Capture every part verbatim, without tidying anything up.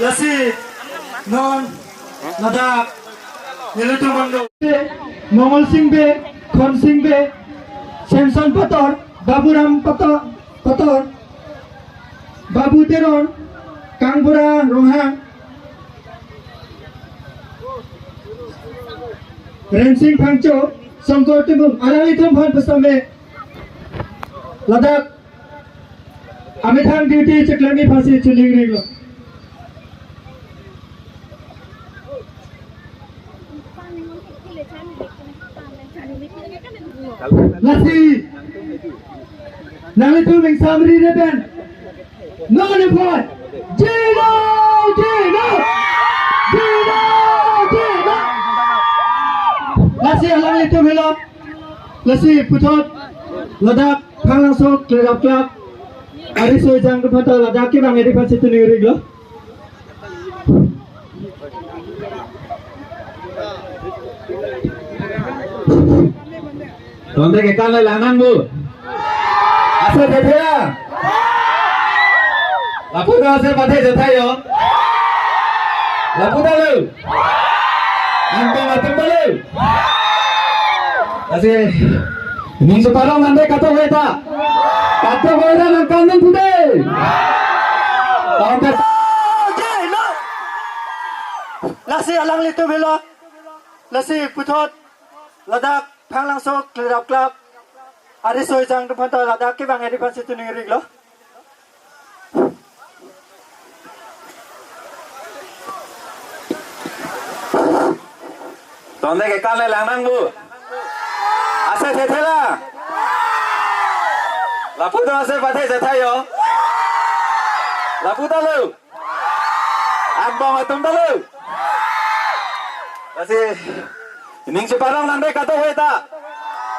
Lasi non ladak nelitum bangdo Mongol Sing Bey, Khon Sing Bey, Samson Pator, Baburam Pator, Pator, Babu Teron, Kangbura Ronghang, Rensing Phangcho, Songkor Timung, alanglitum aphan pusitame ladak amethang duty cheklemji aphansi choningri lo. Lasi nanglitum ingsamri reben non iphan jina, jina, jina, jina. Lasi alanglitum helo. Lasi puthot ladak Phanglangso Klerap Club ariso ejang atum aphanta ladak kevang edi aphansi choningri lo. Tangte kekan le lang nang bu. Ase thethe ya. Lapu ta ase pathe jatha yo. Lapu ta lo. Anpong atum ta lo. Lasi ning separong nang dei kato heta. Kato heta nangkangdun thu dei. Tangte lasi alanglitum helo. Lasi puthot ladak Phanglangso Klerap Club ariso ejang atum aphanta ladak kevang edi aphansi choningri lo. Tangte kekan le lang nang bu. Ase thethe lang. Lapu ta ase pathe jatha yo. Lapu ta lo. Anpong atum ta lo. Lasi ning separong nang dei kato heta.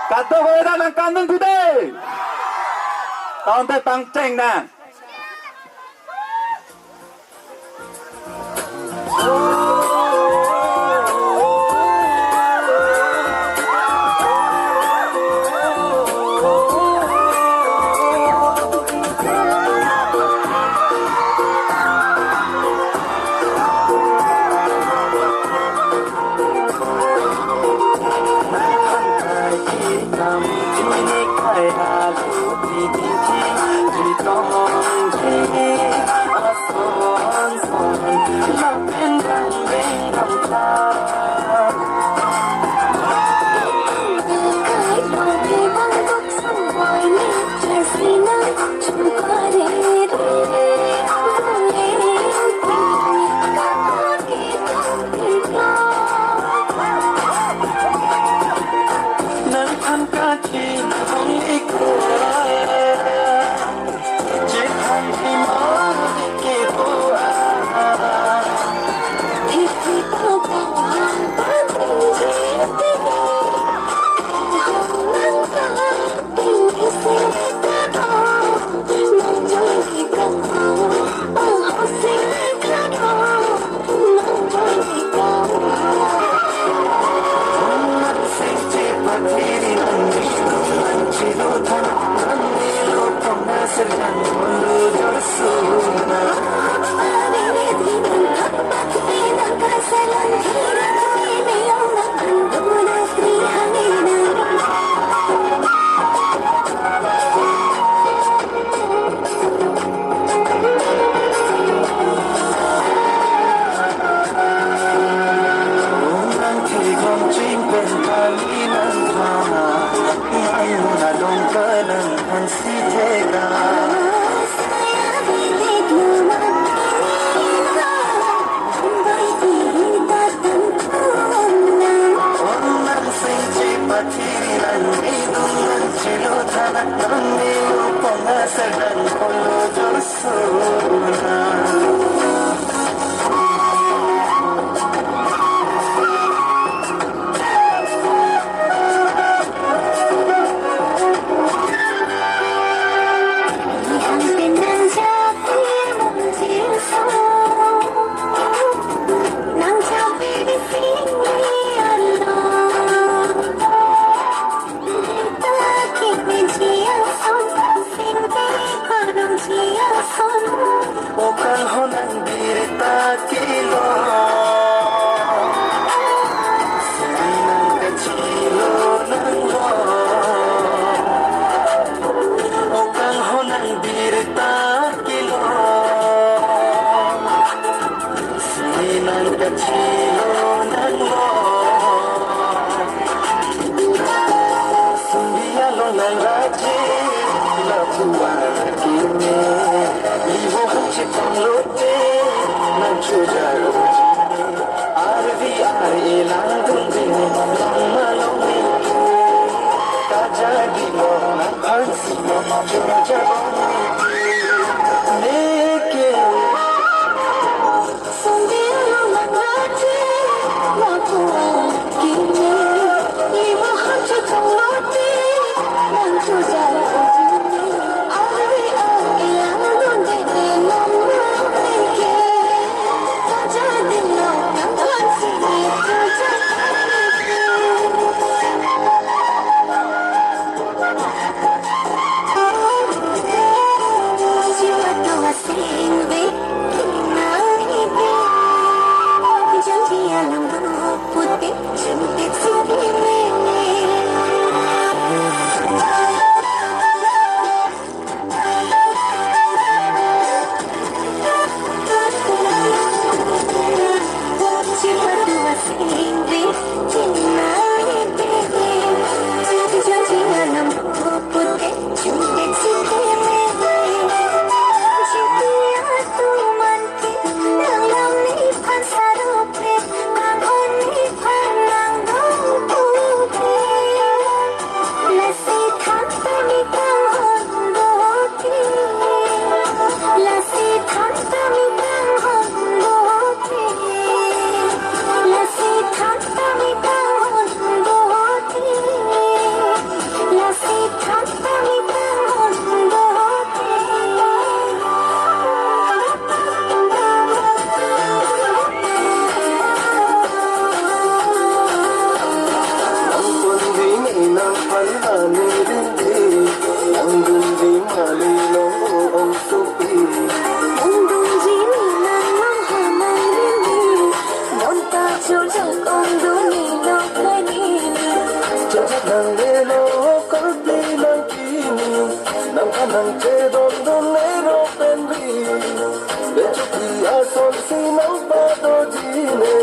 Kato heta nangkangdun thu dei. Tangte pangcheng nang. Kimi, limo hang chetong lote, nang chojar uji. Arvi ar-e langdunde, longma longme ke. Kajadilo nangphan silo, chojar bom neke. Sonde along nang rate, lapu kimi, limo hang chetong lote, nang chojar uji. Arvi ar-e langdunde, longma longme ke. Kajadilo nangphan silo, chojar bom neke. Lasi than tame kanghon dote. Lasi than tame kanghon dote. Lasi than tame kanghon dote. Lasi than tame kanghon dote. Nang pon ding nang phan ani ding ding, nang dun ding mali long ong supi. Nang dun ding nang long ha nang ding ding, non ta chojak ong dun ni long kani. Chojak nang le lo kal pi nang kini, nang phan nang chedondun le ro pen ri. Bechuki asonsi nang pado jine,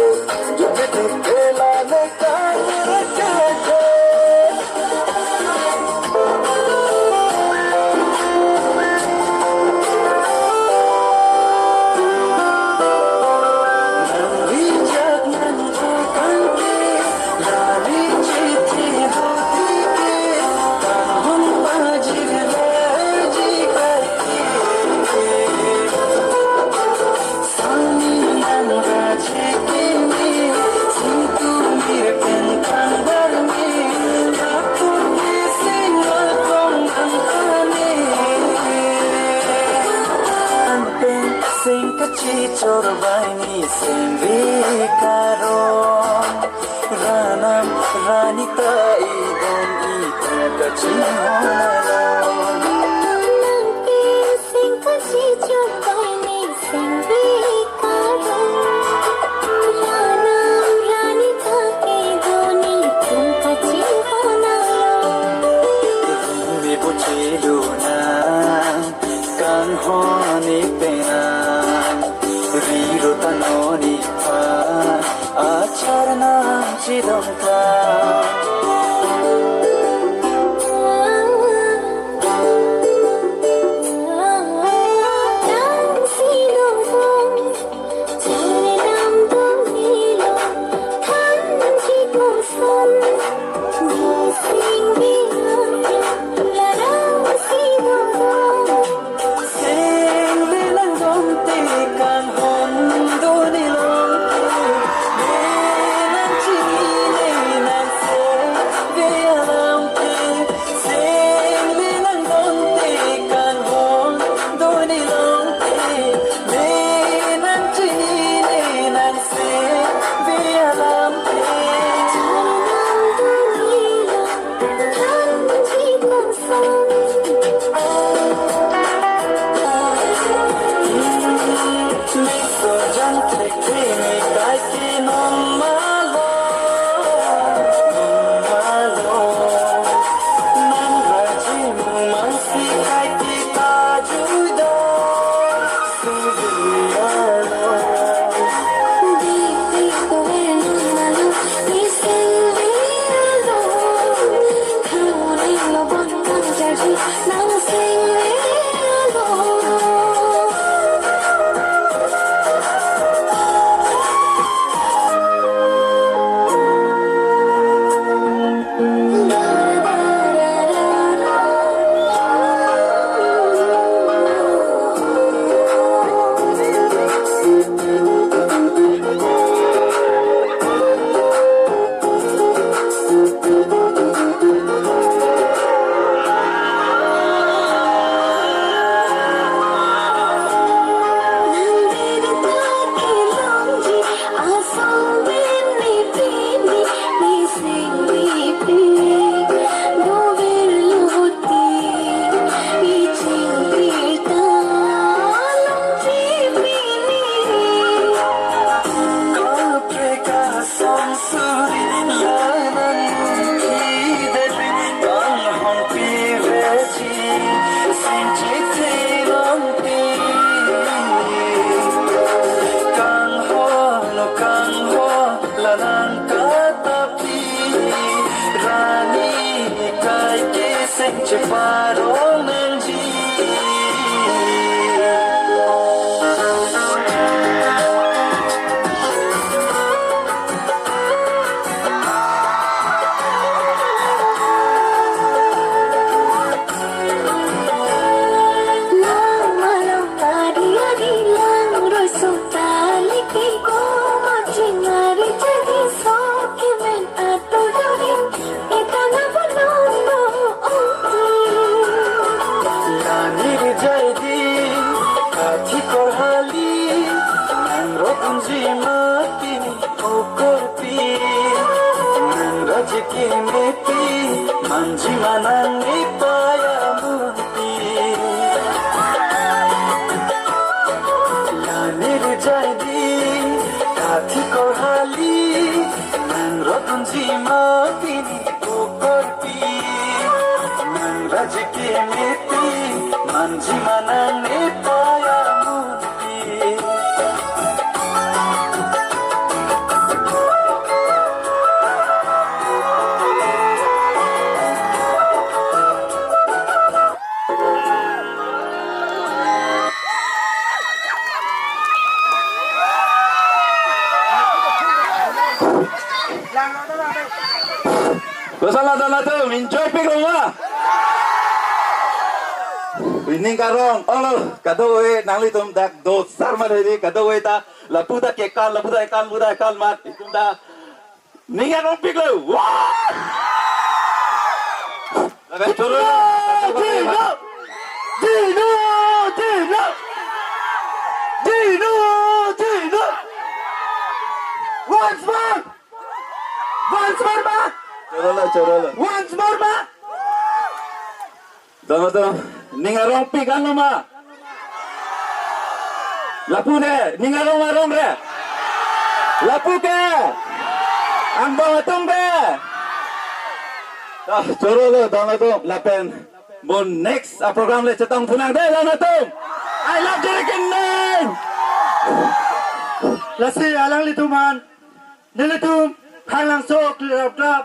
jujiti kela ne kanye ke ke. Nang bijak nang bukan ke, lari chiti doti ke, tahun pajir leji kai. Sani nang raje kini, sintu mir pen kangbar mir, aku ni sing lakong nang kane. Anpen sing kachichor bai ni sing vi karong. Ranam rani ta idon itum kachinghon along. Nang ke sing kachichor bai ni sing vi karong. Ranam rani ta idon itum kachinghon along. Rumi buchi lunang, kanghon ni penang, riro ta non ni phan, achar nang chidong ta. Meti manji manang ipaya munti. Lanir jaidi kathi korhali nang rodunji mati ni pukorpi. Nang rajiki meti manji manang ipaya munti. Kosonlo don atum, enjoy piklo ma? Ning arong, olo, kadokave nanglitum dak do sarman hedi, kadokave ta lapu ta kekan, lapu ta ekan, lapu ta ekan mat, itum ta ning arong piklo. Wah! Lapen choro. Dino! Dino! Dino! Dino! Dino! Once more! Once more ma! Chorolo, chorolo. Once more ma! Don atum, ning arong pik anlo ma? Lapu de, ning arong arong re. Lapu ke. Angbong atum ke. Ah, chorolo don atum, lapen mo next a-program le chetongthu nang de don atum. I love Jirikindeng. Lasi alanglitum aphan nelitum Khanglangso Club Club.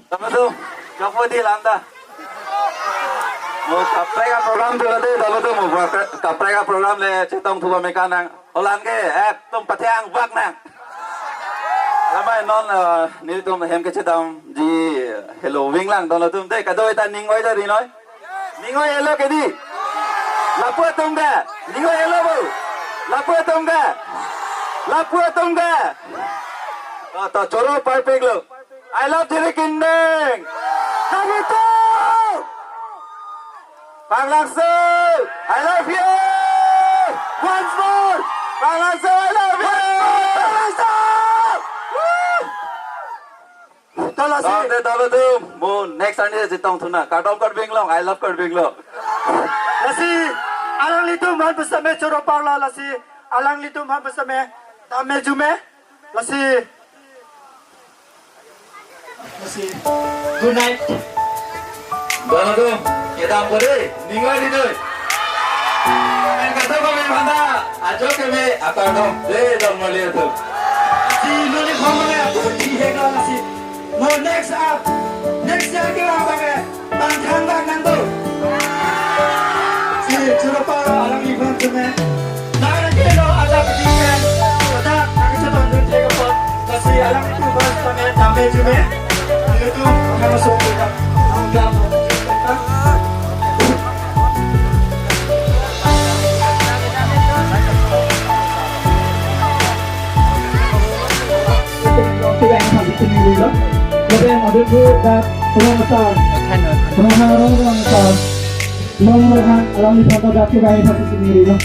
Don atum, kapo di landa. Mo kaprek a-program tu lade, don atum, mo kaprek a-program le chetongthu pame kanang. Olang ke, ekdom pathang bak nang. Lamai non, eh, nelitum hem kechedamji helo ving lang don atum. De, kadokave ta ning oi ta ri noi. Ning oi helo ke di. Lapu atum ke. Ning oi helo bo. Lapu atum ke. Lapu atum ke. To, to, choro parpiklo. I love Jirikindeng. Kami tu. Khanglangso, I love you. Once more. Khanglangso, I love you. Khanglangso. Woo! To lasi. Don atum, mo next ani chetongthu nang. Kardom Karbi Anglong, I love Karbi Anglong. Lasi, alanglitum aphan pusitame choro parlo lasi, alanglitum aphan pusitame tame jume. Lasi. Lasi. Good night. Don atum, kedam ko de, ning oi di noi. Pen kata ko me manda, ajo ke me atar dong, de don mali atum. Si nuli khomre atum, si hega lasi. Mo next up, next year ke abang eh. Pangthang bang nangdo. Si choro parlo alangliphan tame. Nang ke lo ajak di kan. Ajak nang chetongdun thek apot. Lasi alanglitum aphan tame tame jume. Nelitum akan masuk ke dalam. Tiga yang satu sendiri lo. Lebih yang ada tu dah kurang besar. Kurang besar, kurang besar. Long rohan, alangliphan ta dak kevang iphan si neli lo.